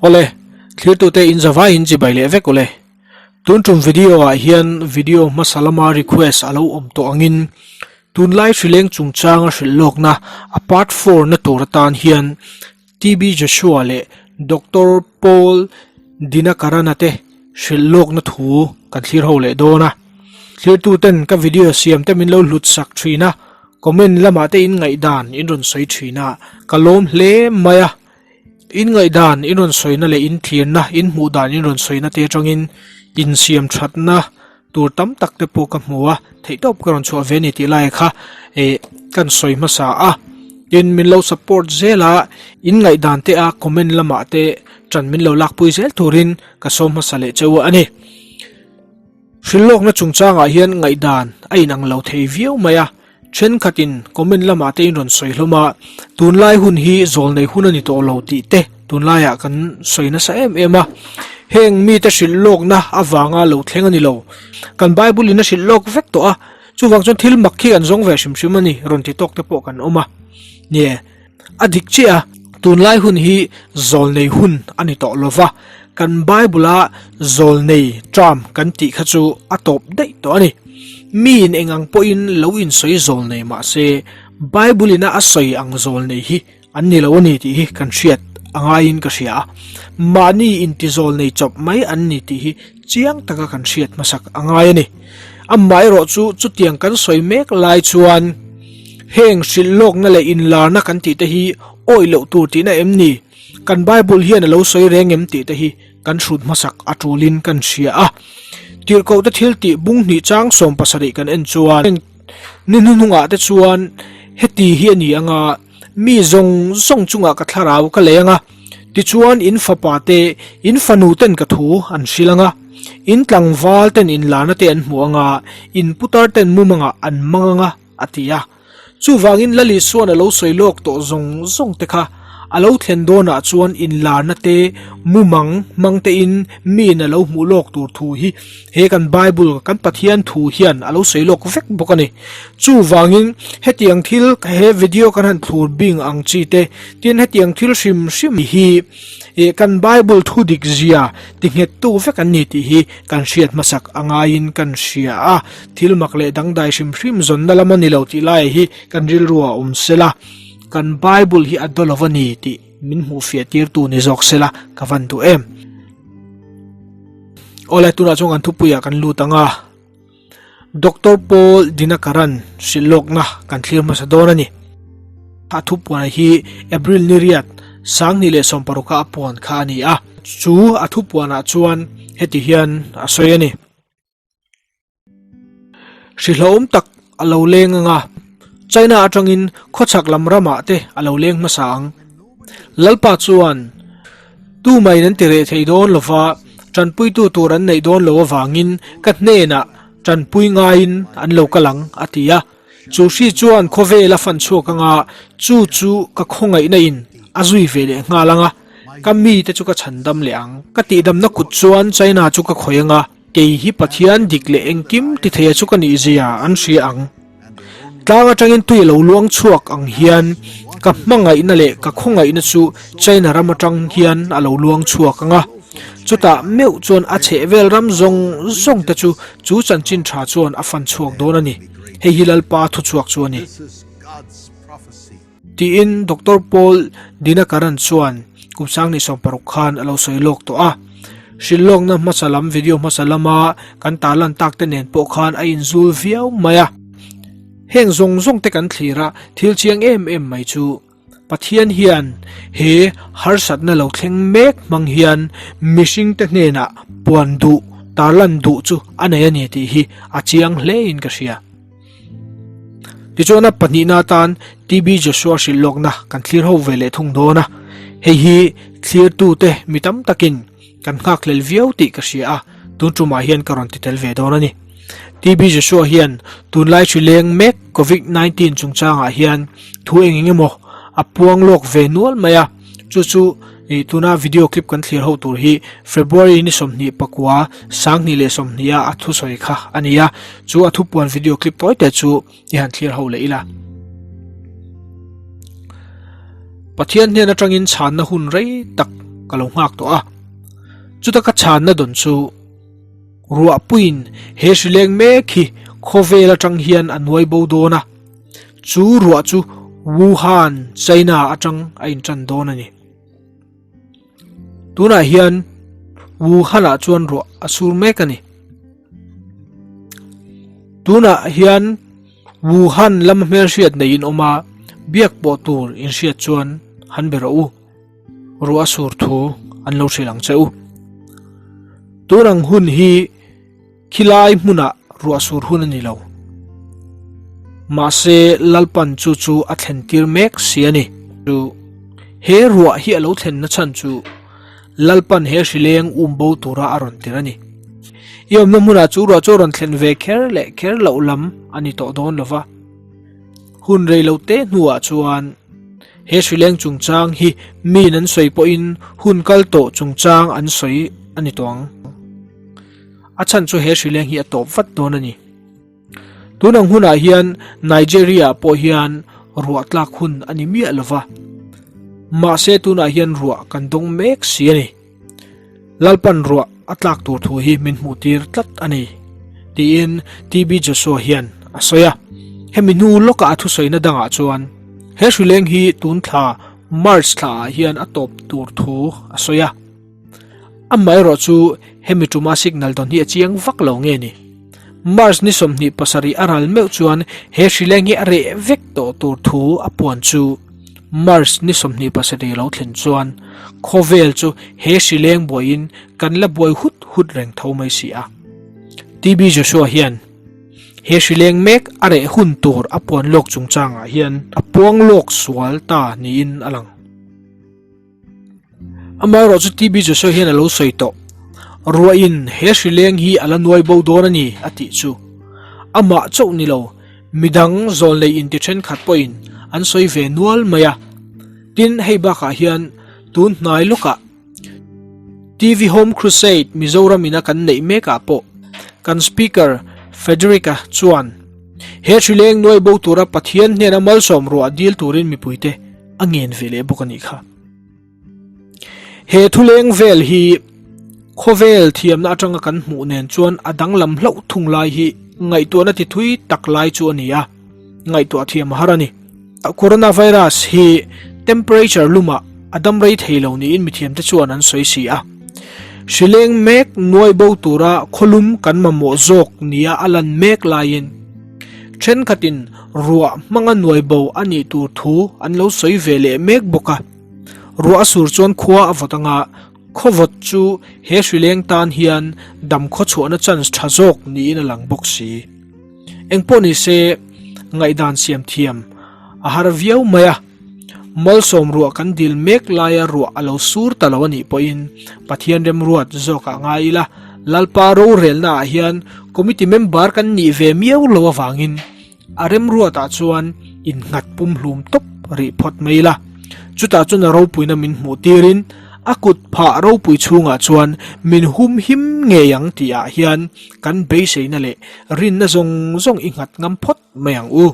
Awle, thlirtute in zavaiin chibai leh vek awle. Tun tum video ah hian video hmasa lama request a lo awm tawh angin tunlai hrileng chungchanga hrilh lawkna a part four na tur atan hian TB Joshua leh Doctor Paul Dinakarana te hrilh lawkna thu kan thlir ho leh dawn a. Thlirtuten ka video siam te min lo hlut sak thin a, comment lamah te in ngaihdan in rawn sawi thin a, ka lawm hle mai a. In ngaihdan in rawn sawina leh in thlirna, in hmuh dan in rawn sawina te atangin insiam thatna tur tam tak te pawh ka hmu a, theihtawp ka rawn chhuah ve a ni tih lai kha eh kan sawi hmasa a. Tin, min lo support zel a, in ngaihdan te a comment lamah te tan min lo lakpui zel turin ka sawm hmasa leh cheu a ni. Hrilhlawkna chungchangah hian ngaihdan a inang lo thei viau mai a, thenkhatin comment lamah te in rawn sawi hlawm a, tunlai hun hi zawlnei hun a ni tawh lo tih te tunlaiah kan sawi nasa em em a, heng mite hrilhlawkna avanga lo thleng a ni lo, kan Bible in a hrilhlawk vek tawh a, chuvang chuan thil mak khi kan zawng ve hrim hrim a ni rawn ti tawk te pawh kan awm a, nie. A dik chiah a, tunlai hun hi zawlnei hun a ni tawh lo va, kan Bible-a zawlnei term kan tih kha chu a tawp daih tawh a ni. Miin eng ang pawhin lo insawi zawlnei mah se, Bible-ina a sawi ang zawlnei hi an ni lo a ni tih hi kan hriat a ngaiin ka hria a. Mahni intizawlnei chawp mai an ni tih hi chiang taka kan hriat hmasak a ngai a ni. Amaherawh chu chutiang kan sawi mek lai chuan heng hrilh lawkna leh inlarna kan tih te hi awih loh tur tihna em ni? Kan Bible hian a lo sawi reng em tih te hi kan hrut hmasak a tulin kan hria a. Tirhkohte thil tih bung hnih chang 70 kan en chuan ni hnuhnungah te chuan heti hi a ni anga, Mi zawng zawng chungah ka thlarau ka lei anga, tichuan in fapa te, in fanu ten ka thu an hrilh anga, in tlangval ten inlarna te an hmu anga, in putar ten mumangah an mang anga, a ti a. Chuvangin Lal Isuan a lo sawi lawk tawh zawng zawng te kha a lo thlen dawnah chuan inlarna te, mumang hmang tein miin a lo hmuh lawk tur thu hi He kan Bible, kan Pathian thu hian a lo sawi lawk vek bawk a ni. Chuvangin hetiang thil he video kan han thlur bing ang chi te, tin hetiang thil hrim hrim hi eh kan Bible thu dik zia ti nghet tu vek an ni tih hi kan hriat hmasak a ngaiin kan hria a. Thil mak leh dangdai hrim hrim zawnna lam a ni lo tih lai hi kan rilru ah awm sela, kan Bible hi a daw lo a ni tih min hmuhfiah tirtu ni zawk sela ka van duh em. Awle tunah chuan kan thupuiah kan lut ang a, Doctor Paul Dinakaran hrilh lawkna kan thlir hmasa dawn a ni. A thupuan hi April ni riat 2016 a puan kha a ni a, chu a thupuanah chuan heti hian a sawi a ni. Hrihlawm tak a lo leng ang a, China atangin khawchhak lam ramah te a lo leng hmasa ang. Lalpa chuan tumahin an ti reh thei dawn lo va, tanpuitu tur an neih dawn lo avangin ka hnenah tanpui ngaiin an lo kal ang, a ti a. Chu hri chuan khawvel a fan chhuak ang a, chu chu ka khawngaihna in a zui ve leh nghal ang a, ka mite chu ka chhandam leh ang. Ka tihdamna kut chuan China chu ka khawih ang a. Kei hi Pathian dik leh engkim ti theia chu ka nih zia an hria ang. Tlang atangin tui a lo luang chhuak ang hian ka hmangaihna leh ka khawngaihna chu China ram atang hian a lo luang chhuak ang a. Chutah meuh chuan a chhehvel ram zawng zawng te chu chu chanchin tha chuan a fan chhuak dawn a ni. Hei hi Lalpa thuchhuak chu a ni. Tiin Doctor Paul Dinakaran chuan kum 2016 khan a lo sawi lawk tawh a. Hrilhlawkna hmasa lam video hmasa lama kan tarlan tak te nen pawh khan a inzul viau mai a. Heng zawng zawng te kan thlir a, thil chiang em em mai chu Pathian hian he harsatna lo thleng mek hmang hian mihring te hnenah puan duh, tarlan duh chu a nei a ni tih hi a chiang hle in ka hria. Tichuan a pahnihna atan TB Joshua hrilh lawkna kan thlir ho ve leh thung dawn a, hei hi thlirtute mi tam takin kan nghakhlel viau tih ka hria a, tun tumah hian ka rawn ti tel ve dawn a ni. TB Joshua hian tunlai hri leng mek Covid 19 chungchangah hian thu eng eng emaw a puang lawk ve nual mai a, chu chu Ih tuna video clip kan thlir ho tur hi February ni 29 2020 a a thusawi kha a ni a, chu a thupuan video clip tawi te chu i han thlir ho leh ila. Pathian hnen atangin chhanna hun rei tak ka lo nghak tawh a. Chuta ka chhanna dawn chu ruahpuiin he hrileng mek hi khawvel atang hian a nuai bo dawn a, chu ruah chu Wuhan, China atang a intan dawn a ni. Tunah hian Wuhan-ah chuan ruah a sur mek a ni. Tunah hian Wuhan lama hmelhriat nei in awm a, biak pawh tur in hriat chuan han be rawh u. Ruah a sur thu an lo hrilh ang che u. Tun ang hun hi Khilai hmunah ruah sur hun a ni lo. Mahse, Lalpan chu chu a thlen tir mek si a ni. Chu he ruah hi a lo thlenna chhan chu Lalpan he hrileng um bo tura a rawn tir a ni. I awmna hmunah chu ruah chu a rawn thlen ve kher leh kher loh lam a ni tawh dawn lo va. Hun rei lo te hnuah chuan he hrileng chungchang hi miin an sawi pawhin hun kal tawh chungchang an sawi a ni tawh ang. A chhan chu he hrileng hi a tawp vat dawn a ni. Tun ang hunah hian Nigeria pawh hian ruah tlak hun a ni miah lo va. Mahse tunah hian ruah kan dawng mek si a ni. Lalpan ruah a tlak tur thu hi min hmuh tir tlat a ni, tiin TB Joshua hian a sawi a. Hemi hnu lawkah a thusawina dangah chuan he hrileng hi tun thla March thlaah hian a tawp tur thu a sawi a. Amaherawh chu hemi tuma signal dawn hi a chiang vak lo nge ni? March ni 27 a ral meuh chuan he hrileng hi a reh vek tawh tur thu a puan chu March ni 27 lo thlen chuan khawvel chu he hrileng buaiin kan la buai hut hut reng tho mai si a. TB Joshua hian he hrileng mek a reh hun tur a puan lawk chungchangah hian a puang lawk sual ta niin a lang. Amaherawh chu TB Joshua hian a lo sawi tawh. Ruahin he hrileng hi a la nuai bo dawn a ni a tih chu. Amah chauh ni lo, midang zawlnei inti thenkhat pawhin an sawi ve nual mai a. Tin, hei bakah hian tun hnai lawkah TV Home Crusade Mizoram ina kan neih mekah pawh kan Speaker Frederick-a chuan he hrileng nuai bo tura Pathian hnena malsawm ruah dil turin mipuite a ngen ve leh bawk a nih kha. He thuleng vel hi khawvel thiamna atanga kan hmuh nen chuan a danglam hlauh thung lai hi ngaihtuahna ti thui tak lai chu a ni a, ngaihtuah thiam a har a ni. Coronavirus hi temperature lumah a dam rei thei lo niin mithiamte chuan an sawi si a. Hrileng mek nuai bo tura khawlum kan mamawh zawk nia a lan mek laiin thenkhatin Ruah hmanga nuai bo a nih tur thu an lo sawi ve leh mek bawk a. Ruah a sur chuan khua a vawt anga khaw vawt chu he hrileng tan hian dam khaw chhuahna chance tha zawk niin a lang bawk si. Engpawh ni se, ngaihdan siam thiam a har viau mai a. Malsawm ruah kan dil mek laia ruah a lo sur ta lo a nih pawhin Pathian remruat zawkah ngai ila, Lalpa rorelna ah hian committee member kan nih ve miau lo avangin a remruatah chuan innghat pumhlum tawp rih phawt mai ila. Chutah chuan a ropuina min hmuh tirin a kut phah ropui chhungah chuan min hum him ngei ang tihah hian kan beiseina leh rinna zawng zawng i nghat ngam phawt mai ang u.